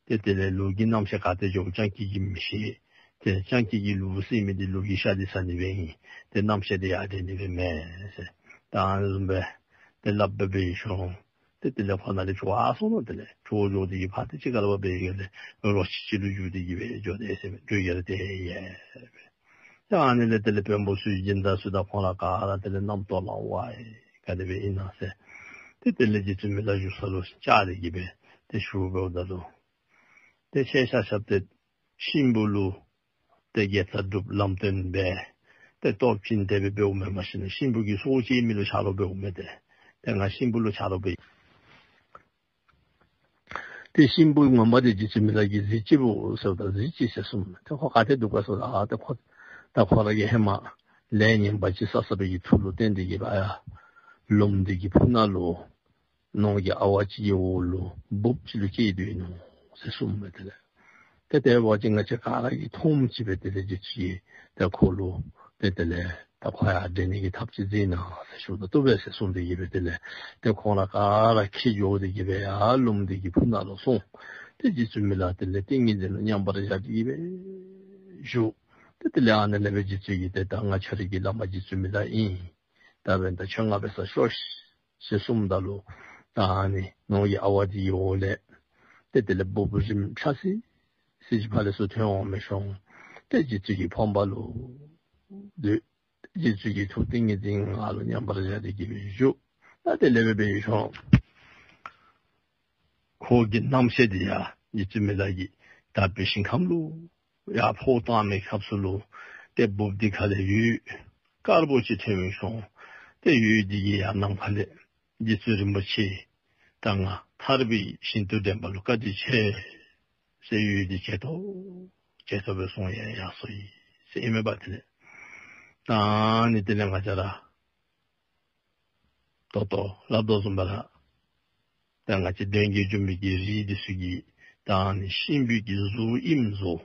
ཏེ་དེ་ལས་ལུག་གི་རྣམ་ཤེས་ག་ཏེ་འགྱོ་སྤྱང་ཀི་གིས་མི་ཤེས། ཏེ་སྤྱང་ཀི་གི་ལུག་བསད་མི་འདི་ལུག་གི་ཤ་འདི་ཟ་ནི་སྦེ་ཨིན། ཏེ་རྣམ་ཤེས་འདི་ཡར་འདྲེན་ནི་སྦེ་མེན་ཟེར། ད་ཨ་ནི་བཟུམ་སྦེ་ཏེ་སླབ་སྦེ་འབད་ཡི་ཤོང་། ཏེ་དེ་ལས་ཁོ་ནཱ་ལས་བྱོག་སོང་ནུག། དེ་ལས་བྱོག་བྱོག་སྟེ་གི་ཕར་ཏེ་ཅིག་ཁ་ལས་ཕར་འབད་ཡི་ག་ལས་རོ་ཁྱི་ཅིག་ལུ་འགྱུར་ཏེ་གི་སྦེ་འགྱོ་དེས་ཟེར་སྦེ་འགྱོ་ཡི་ག་ལས་ཏེ་ཡ་སྦེ། ཏེ་ཨ་ནི་ལས་དེ་ལས་དཔོན་པོ་ཚུ་སྦྱིན་བདག་ཚུ་དང་ཁོང་ར་ག་ར་དེ་ལས་རྣམ་རྟོག་ལང་བ་ཡི་ག་དེ་སྦེ་ཨིན་ན་ཟེར། ཏེ་དེ་ལས་རྗེ་བཙུན་མི་ལ་བཞུགས་ས་ལུ་བཅར་ཏེ་གི་སྦེ་ཏེ་ཞུ་འབདཝ་ད་ལུ་ཏེ་ཁྱེད་ཆ་ཁྱབ་ཏེ་གཤིན་པོ་ལུ་ཏེ་དགེ་རྩ་སྒྲུབ་ལམ་སྟོན་འབད་ཏེ་སྟོབས་ཅན་དེ་སྦེ་འབདཝ་མེན། མ་གཞི་ནཱ་གཤིན་པོ་གི་སྲོག་བཅད་མི་ལུ་ཆ་རོགས་འབདཝ་མས་ཏེ། ཏེ་ང་གཤིན་པོ་ལུ་ཆ་རོགས་འབད། ཏེ་གཤིན་པོ་ངོ་མ་འདི་རྗེ་བཙུན་མི་ལ་གིས་གཟི་བརྗིད་པོ་ཟེརཝ་ད་གཟི་བརྗིད་ཟེར་གསུངས། ཏེ་ཁོ་ག་ཏེ་འདུག་ག་ཟེརཝ་ད་ཨ་ཏེ་ཁོ་ད་ཁོ་ར་གིས་ཧེ་མ་ལས་ངན་པ་ཅིག་བསགས་བསགས་པའི་གི་མཐུ་ལུ་བརྟེན་ཏེ་གི་སྦེ་ཡར་ལུངམ་འདི་གི་ཕུ་ནང་ལུ་ནོར་གྱི་ཨ་ཝ་ཅིག་གི་འོག་ལུ་འབུཔ་ཅིག་ལུ་སྐྱེས་སྡོད་ནུག་ཟེར་གསུངས་མས། དེ་ལས་ཏེ་དེ་འབད་བ་ཅིན་ང་བཅས་ག་ར་གིས་མཐོངམ་ཅིག་སྦེ་དེ་ལས་རྗེ་བཙུན་གྱིས་ཏེ་ཁོ་ལུ་ཏེ་དེ་ལས་ད་ཁོ་ཡར་འདྲེན་ནི་གི་ཐབས་ཅིག་མཛད་གནང་ཟེར་ཞུཝ་ད་བཏུབ་པས་ཟེར་གསུངས་ཏེ་གི་སྦེ་དེ་ལས་ཏེ་ཁོང་ར་ག་ར་འཁྱིད་འགྱོ་སྟེ་གི་སྦེ་ཡར་ལུངམ་འདི་གི་ཕུ་ནང་ལུ་སོང་། ཏེ་རྗེ་བཙུན་མི་ལ་དེ་ལས་ཏིང་ངེ་འཛིན་ལུ་མཉམ་པར་བཞག་སྟེ་གི་སྦེ་བཞུགས། ཏེ་དེ་ལས་ཨ་ནི་ལས་སྦེ་རྗེ་བཙུན་གྱིས་ཏེ་ད་ང་ཁྱོད་རའི་གི་བླ་མ་རྗེ་བཙུན་མི་ལ་ཨིན། ད་འབདན་ད་ཁྱོད་ང་འབད་སར་ཤོག་ཤིག་ཟེར་གསུངམ་ད་ལུ་ད་ཨ་ནི་ནོར་གྱི་ཨ་ཝ་འདི་གི་འོག་ལས་ཏེ་དེ་ལས་འབུཔ་རིམ་ཕྲ་སི་སི་ཅིག་ཕར་ལས་ཚུར་ཐོན་འོང་མི་ཤོང་། ཏེ་རྗེ་བཙུན་གྱི་ཕོངམ་ལུ་སྡོད། རྗེ་བཙུན་གྱི་ཐུགས་ཏིང་ངེ་འཛིན་ང་ལུ་མཉམ་པར་བཞག་སྟེ་གི་སྦེ་བཞུགས། ད་དེ་ལས་སྦེ་འབད་ཡི་ཤོང་། ཁོ་གི་རྣམ་ཤེས་འདི་ཡར་རྗེ་བཙུན་མི་ལ་གིས་དག་པའི་ཞིང་ཁམས་ལུ་ཡར་འཕུར་བཏང་མི་སྐབས་སུ་ལུ་ཏེ་འབུཔ་འདི་ཁ་ལས་འོད་དཀར་པོ་ཅིག་ཐོན་མི་ཤོང་། ཏེ་འོད་འདི་གིས་ཡར་ནམ་མཁའ་ལས་རྗེ་བཙུན་རིན་པོ་ཆེ་ད་ང་ཐར་པའི་ཞིང་དུ་འདྲེན་པ་ལུ་བཀའ་དྲིན་ཆེ་ཟེར་འོད་འདི་ཇེ་མཐོ་ཇེ་མཐོ་སྦེ་སོང་ཡར་ཡར་སོ་ཡི་ཟེར་ཨིན་མས་པ། དེ་ལས་ད་ཨ་ནི་དེ་ལས་ང་བཅས་ར་ད་ལྟོ་སླབ་དོ་བཟུམ་སྦེ་ར་ད་ང་བཅས་གདོན་བགེགས་འཇོམས་པའི་གི་རིགས་འདི་ཚུ་གིས་ད་ཨ་ནི་གཤིན་པོའི་གི་གཟུགས་ཨིནམ་བཟོ།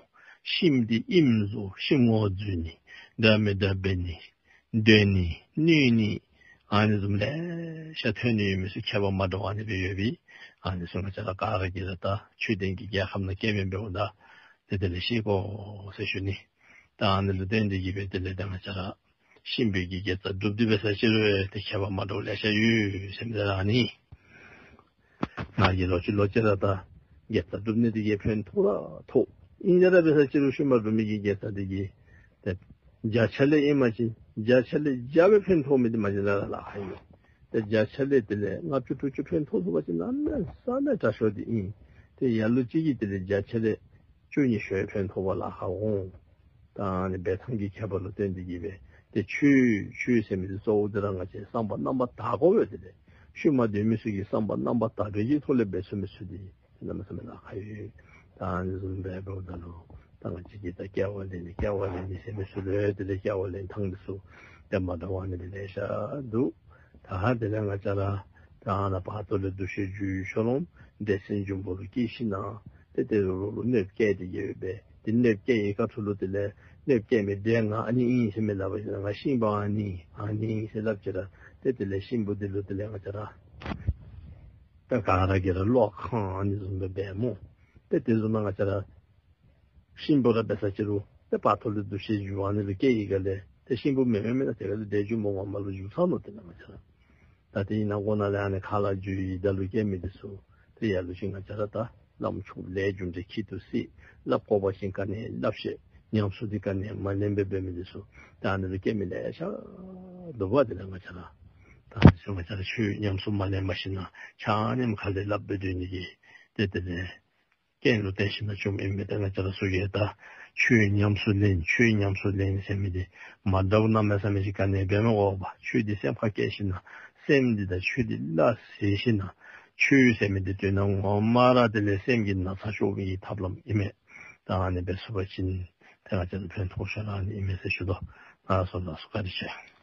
གཤིན་འདི་ཨིནམ་བཟོ། གཤིན་ངོ་བཟུང་ནི་འདྲ་མི་འདྲ་འབད་ནི་འདོན་ནི་གནོད་ནི་ཨ་ནི་བཟུམ་ལེ་ཤ་ཐོན་ནི་ཡོད་མི་ཚུ་ཁྱད་པར་མ་འདྲཝ་ཨ་ནི་སྦེ་ཡོད་པས། ཨ་ནི་ཚུ་ང་བཅས་ར་ག་ར་གིས་ར་ད་ཆོས་ལྡན་གྱི་རྒྱལ་ཁམས་ནང་སྐྱེ་མི་འབདཝ་ད་ཏེ་དེ་ལས་ཤེས་དགོ་ཟེར་ཞུ་ནི། ད་ཨ་ནི་ལུ་བརྟེན་ཏེ་གི་སྦེ་དེ་ལས་ད་ང་བཅས་ར་གཤིན་པོའི་གི་དགེ་རྩ་སྒྲུབ་སྟེ་འབད་ས་ཅིག་རུང་ཏེ་ཁྱད་པར་མ་འདྲཝ་ལེ་ཤ་ཡོད་ཟེར་མི་ད་ར་ཨ་ནི། ང་གིས་ལོག་ཅི་ལོག་ཅི་ར་ད་དགེ་རྩ་སྒྲུབ་ནི་འདི་གིས་ཕན་ཐོགས་ར་ཐོགས། ཨིན་ན་ར་འབད་ས་ཅིག་རུང་ཤུལ་མ་སྒྲུབ་མི་གི་དགེ་རྩ་འདི་གིས་ཏེ་བརྒྱ་ཆ་ལས་ཨིན་པ་ཅིན་བརྒྱ་ཆ་ལས་བརྒྱ་སྦེ་ཕན་ཐོགས་མི་འདི་མ་གཞི་ནཱ་ར་ལཱ་ཁག་ཡོད། ཏེ་བརྒྱ་ཆ་ལས་དེ་ལས་ལྔ་བཅུ་དྲུག་ཅུ་ཕན་ཐོགས་ཚུགས་པ་ཅིན་གནམ་མེད་ས་མེད་དྲག་ཤོས་འདི་ཨིན། ཏེ་ལ་ལུ་ཅིག་གིས་དེ་ལས་བརྒྱ་ཆ་ལས་བཅུ་གཉིས་ཤོས་ཕན་ཐོགས་པར་ལཱ་ཁག་འོང་། ད་ཨ་ནི་འབད་ཐངས་ཀྱི་ཁྱད་པར་ལུ་བརྟེན་ཏེ་གི་སྦེ་ཏེ་ཆོས་ཆོས་ཟེར་མི་འདི་གཙོ་བོ་འདི་ར་ང་བཅས་བསམ་པ་རྣམ་པར་དག་དགོ་པས། དེ་ལས་ཤུལ་མ་སྡོད་མི་ཚུ་གིས་བསམ་པ་རྣམ་པར་དག་པའི་གི་ཐོག་ལས་འབད་ཚུགས་མི་ཚུ་འདི་གནམ་མེད་ས་མེད་ལཱ་ཁག་ཡོད། ད་ཨ་ནི་བཟུམ་སྦེ་འབདཝ་ད་ལུ་ད་ང་བཅས་ཀྱིས་ད་སྐྱེ་བ་ལེན་ནི་སྐྱེ་བ་ལེན་ནི་ཟེར་མི་ཚུ་ལུ་དེ་ལས་སྐྱེ་བ་ལེན་ཐངས་འདི་ཚུ་ཏེ་མ་འདྲཝ་ཨ་ནི་སྦེ་ལེ་ཤ་འདུག། ད་དེ་ལས་ང་བཅས་ར་ད་ནཱ་བར་དོ་ལས་འདུ་ཤེས་རྒྱུ་ཡི་ཤོ་ལོང་འདྲེ་སྲིན་འབྱུང་པོ་ལུ་སྐྱེས་ཞིནམ་ཏེ་དེ་རུ་ལུ་གནོདཔ་བཀལ་ཏེ་གི་སྦེ་ཏེ་གནོདཔ་བཀལ་བའི་ཁ་ཐུག་ལུ་དེ་ལས་གནོདཔ་བཀལ་མི་འདི་ང་ཨ་ནི་ཨིན་ཟེར་མི་སླབ་པ་ཅིན་ང་གཤིན་པོ་ཨ་ནི་ཨ་ནི་ཨིན་ཟེར་སླབ་ཅི་ར་ཏེ་དེ་ལས་གཤིན་པོ་འདི་ལུ་དེ་ལས་ང་བཅས་ར་ད་ག་ར་གིས་ར་བློ་ཁེངས་ཨ་ནི་བཟུམ་སྦེ་འབད་སྨོ། ཏེ་དེ་བཟུམ་ང་བཅས་ར་ གཤིན་པོ་ར་འབད་ས་ཅིག་རུང་ཏེ་བར་དོ་ལུ་འདུ་ཤེས་འགྱུར་བ་ཨ་ནི་ལུ་སྐྱེ་ཡི་ག་ལས་ཏེ་གཤིན་པོ་མེན་མེན་མེན་ན་ཏེ་ག་ལས་ཏེ་འགྱུར་མོ་ངོ་མ་ལུ་འགྱུར་ཚར་ནུག། ཏེ་ནཱ་ང་བཅས་ར་ད་ཏེ་ཨིན་ན་གོ་ན་ལས་ཨ་ནི་ཁ་ལ་འགྱུར་ཡི་ད་ལུ་སྐྱེ་མི་འདི་ཚུ་ཏེ་ཡ་ལུ་ཅིག་ང་བཅས་ར་ད་བླམ་ཆོསཔ་ལས་རྒྱུ་འབྲས་འཁྱིད་དུ་སྲིད། སླབ་དགོ་པ་ཅིན་ག་ནི་སླབ་ཤེས། ཉམས་སུ་འདི་ག་ནི་མ་ལེན་པར་འབད་མི་འདི་ཚུ་ད་ཨ་ནི་ལུ་སྐྱེ་མི་ལེ་ཤ་འདུག་པ། དེ་ལས་ང་བཅས་ར་ད་ང་བཅས་ར་ཆོས་ཉམས་སུ་མ་ལེན་པ་ཅིན་ཆ་མཉམ་ཁ་ལས་སླབ་སྦེ་སྡོད་ནི་གི་ཏེ་དེ་ལས་རྐྱེན་ལུ་བརྟེན་ཞིན་ན་བྱུངམ་ཨིན་མས། ཏེ་ང་བཅས་ར་ཚུ་གིས་ད་ཆོས་ཉམས་སུ་ལེན་ཆོས་ཉམས་སུ་ལེན་ཟེར་མི་འདི་མ་འདྲཝ་གནམ་མེད་ས་མེད་ཅིག་ག་ནི་འབད་མི་དགོ་པས། ཆོས་འདི་སེམས་ཁར་བསྐྱེད་ཞིན་ན་སེམས་འདི་དང་ཆོས་འདི་སླ་བསྲེ་ཞིན་ན་ཆོས་ཟེར་མི་འདི་དོན་ངོ་མ་ར་དེ་ལས་སེམས་ཀྱི་ན་ཚ་གཅོད་པའི་ཐབས་ལམ་ཨིན་མས། ད་ཨ་ནི་འབད་ཚུགས་པ་ཅིན་ཏེ་ང་བཅས་ར་ཕན་ཐོགས་ཤོས་ར་ཨ་ནི་ཨིན་མས་ཟེར་ཞུ་དོ། ལགས་སོ་ལགས་སོ། བཀའ་དྲིན་ཆེ།